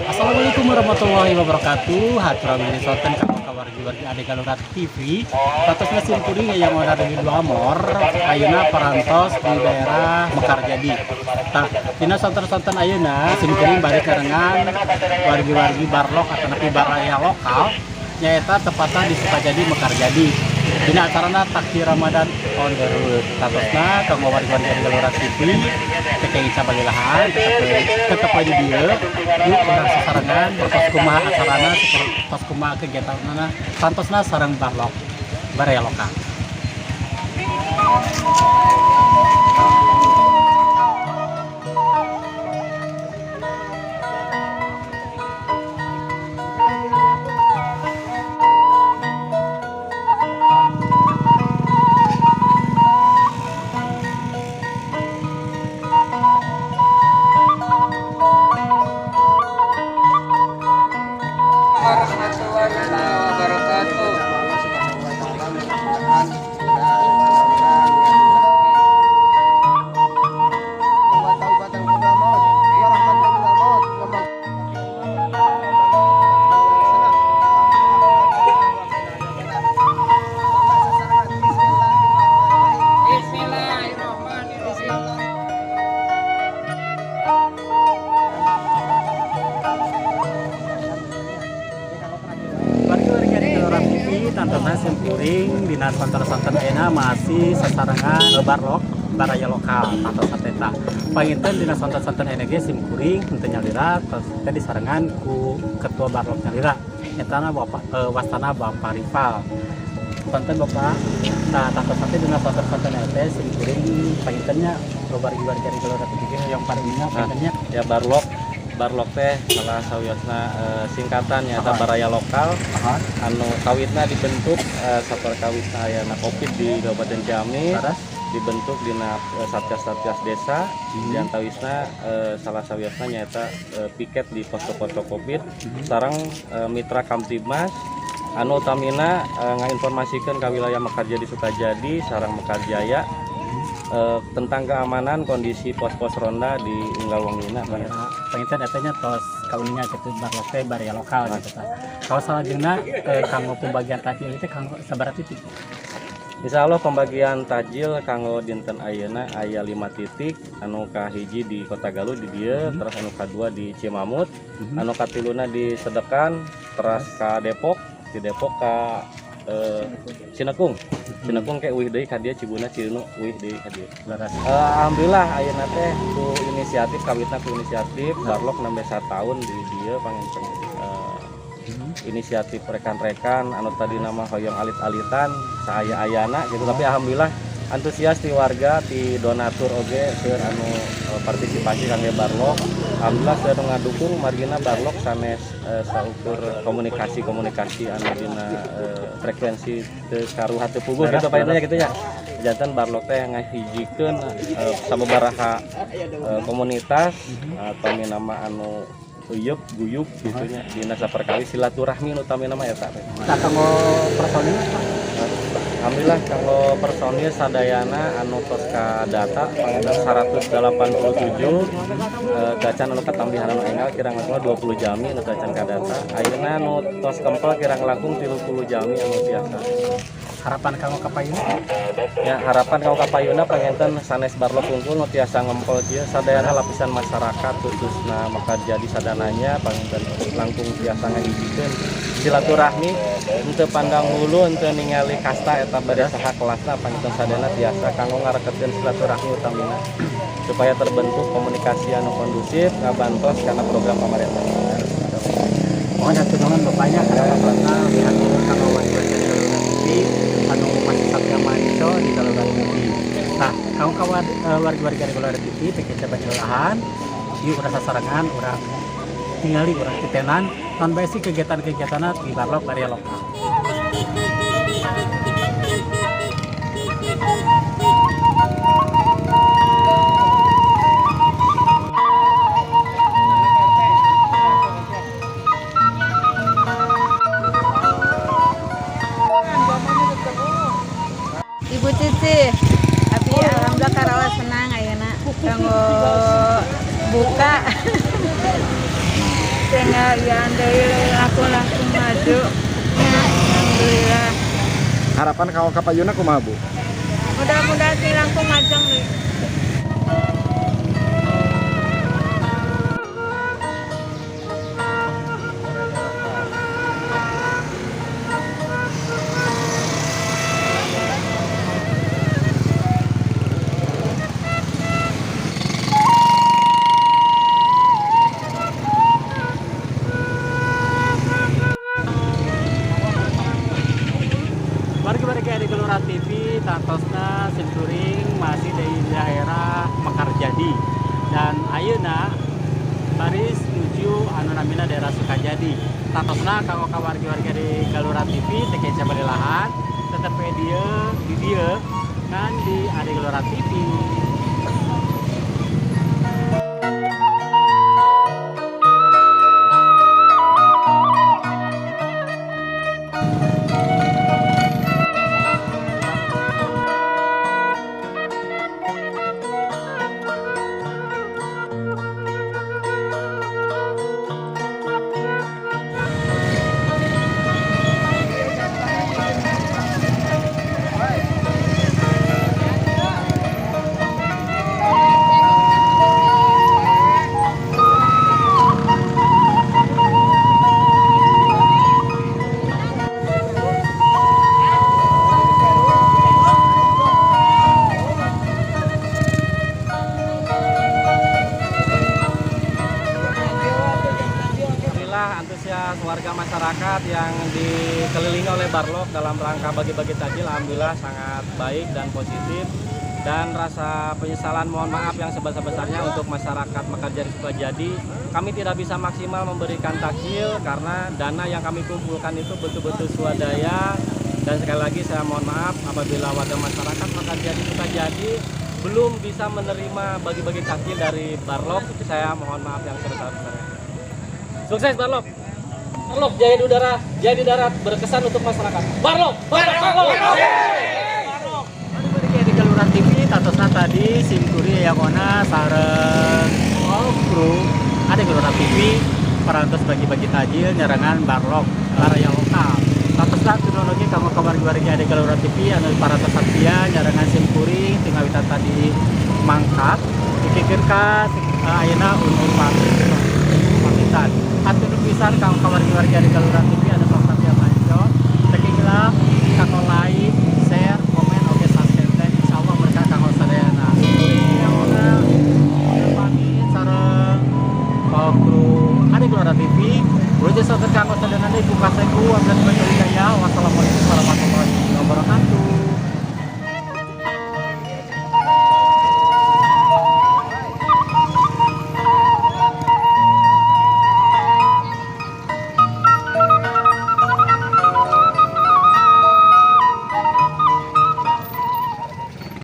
Assalamualaikum warahmatullahi wabarakatuh. Hatur nuhun sonten ka wargi-wargi Ade Galura TV. Tantosna sim kuring yang ada di Dua Amor, ayeuna parantos di daerah Mekarjadi. Tah, dina sonten-sonten ayeuna sim kuring bade karengan wargi-wargi barlok atau nepi baraya lokal nyaeta tepatnya di Sukajadi, Mekarjadi. Dina acarana Takjil Ramadan on the road. Tantosna kanggo wargi-wargi Ade Galura TV teu kenging sabalilahan tetep aja dieu. Yuk, urang sasarengan tos kumaha acarana, tos kumaha kegiatanana, tantosna sareng barlok baraya lokal. Warahmatullahi wabarakatuh. Bismillahirrahmanirrahim. Wargi-wargi di Gelora TV, tantosna sim kuring dina sonten-sonten ayeuna masih sasarengan barlok baraya lokal tantosna teh. Panginten dina sonten-sonten ayeuna ge sim kuring henteu nyalira, tos teh disarengan ku ketua barlok nyalira, nyatana Bapak wastana Bapak Rival. Sonten, Bapak. Nah, tantosna teh dina sonten-sonten ayeuna teh sim kuring pangintennya wargi-wargi di Gelora TV yang paling ingat pangintennya. Ya, barlok, barlok teh salah sawiosna singkatan nyata baraya lokal anu kawitna dibentuk saperkawisna ayana Covid di Kabupaten Ciamis, dibentuk dina satgas-satgas desa. Di antawisna salah sawiosna nyaeta piket di posko-posko Covid sareng mitra Kamtibmas anu utamina ngainformasikeun ka wilayah Mekarjadi, Sukajadi sareng Mekarjaya tentang keamanan kondisi pos-pos ronda di unggal wengina. Ya, panginten eta nya tos kauninga gitu barlok teh baraya lokal gitu tah. Kalau salajengna kanggo pembagian takjil itu kanggo sabaraha titik? Insya Allah pembagian takjil kanggo dinten ayeuna aya 5 titik, anu kahiji di Kota Galuh di dieu, terus anu kadua di Cimamut, anu katiluna di Sedekan, terus ka Depok, di Depok ka Cinekung. Cinekung ke uih deui ka dieu, Cibuna, Cirinnu uih deui ka dieu. Leres. Alhamdulillah ayeuna teh ku inisiatif, kawitna ku inisiatif Barlok nembe tahun di dieu panginten inisiatif rekan-rekan anu tadi nama hoyong alit-alitan saaya-ayana gitu, tapi alhamdulillah antusias ti warga, ti donatur oge seueur anu partisipasi kangge Barlok. Alhamdulillah seueur nu ngadukung, margina Barlok sanes saukur komunikasi-komunikasi anu dina frekuensi teu karuha teu puguh gitu Pak nya gitu ya. Janten Barlok teh ngahijikeun sababaraha komunitas atau minama anu uyup guyup gitu nya dina saperkali silaturahmi nu utamina mah eta teh. Nah, kanggo personil, Pak? Alhamdulillah kanggo personil sadayana anu tos ka data panginten 187, gacan anu katambihan anu enggal kirang langkung 20 jalmi anu gacan ka data. Ayeuna anu tos kempel kirang langkung 30 jalmi anu biasa. Harapan kanggo kapayuna? Ya, harapan kanggo kapayuna panginten sanes barlok wungkul nu tiasa ngempel kieu, sadayana lapisan masyarakat khususna Mekarjadi sadananya panginten langkung tiasa ngahijikeun silaturahmi, henteu pandang hulu, henteu ningali kasta eta bade saha kelasna, panginten sadayana tiasa kanggo ngareketkeun silaturahmi utamina supaya terbentuk komunikasi anu kondusif ngabantos karena program pemerintah. Mohon hatur nuhun bapaknya karena waktunya dihatur kanggo wargi-wargi di Galura TV anu masih satya manco di Galura TV. Nah, kanggo kawan wargi-wargi di Galura TV teu lahan, yuk urang sasarengan, urang tingali, urang titenan naon bae sih kegiatan-kegiatan di Barlok Baraya Lokal. Ibu Cici, tapi alhamdulillah karaos senang ayeuna kanggo buka. Tinggal yang deui laku-laku maju. Ya, alhamdulillah. Harapan kanggo kapayuna kumaha, Bu? Mudah-mudahan sing langkung ngajeng nih. Warga-warga di Gelora TV, tantosna simkuring masih di daerah Mekarjadi dan ayeuna baris menuju anu namina daerah Sukajadi. Tantosna kanggo ka warga-warga di Gelora TV teu kenca bali lahan, tetep we dieu di dieu kan di Ade Gelora TV. Alhamdulillah antusias warga masyarakat yang dikelilingi oleh Barlok dalam rangka bagi-bagi takjil alhamdulillah sangat baik dan positif, dan rasa penyesalan mohon maaf yang sebesar-besarnya untuk masyarakat Mekarjadi Sukajadi. Kami tidak bisa maksimal memberikan takjil karena dana yang kami kumpulkan itu betul-betul swadaya, dan sekali lagi saya mohon maaf apabila warga masyarakat Mekarjadi Sukajadi belum bisa menerima bagi-bagi takjil dari Barlok. Saya mohon maaf yang sebesar-besarnya. Sukses Barlok. Barlok jaya di udara, jaya di darat, berkesan untuk masyarakat. Barlok, Barlok, Barlok. Barlok. Di Gelora TV, tantosna tadi simkuring yangona sareng all kru ada Gelora TV parantos bagi-bagi tajil nyarengan Barlok baraya lokal. Tantosna teknologi kanggo ka wargi-wargi ada Gelora TV anu parantos satya nyarengan simkuring tinggal tadi mangkat dipikir ka ayeuna unur pamit pamitan. Hatur pisan kanggo ka wargi-wargi ada Gelora TV anu sok satya manco. Saking kanggo like, share, komen, oke subscribe teh insyaallah berkah kanggo sadayana. Simkuring pamit sareng kru ada Gelora TV. Roja satu kanggo sadayana ibu kaseku wassalamualaikum warahmatullahi wabarakatuh.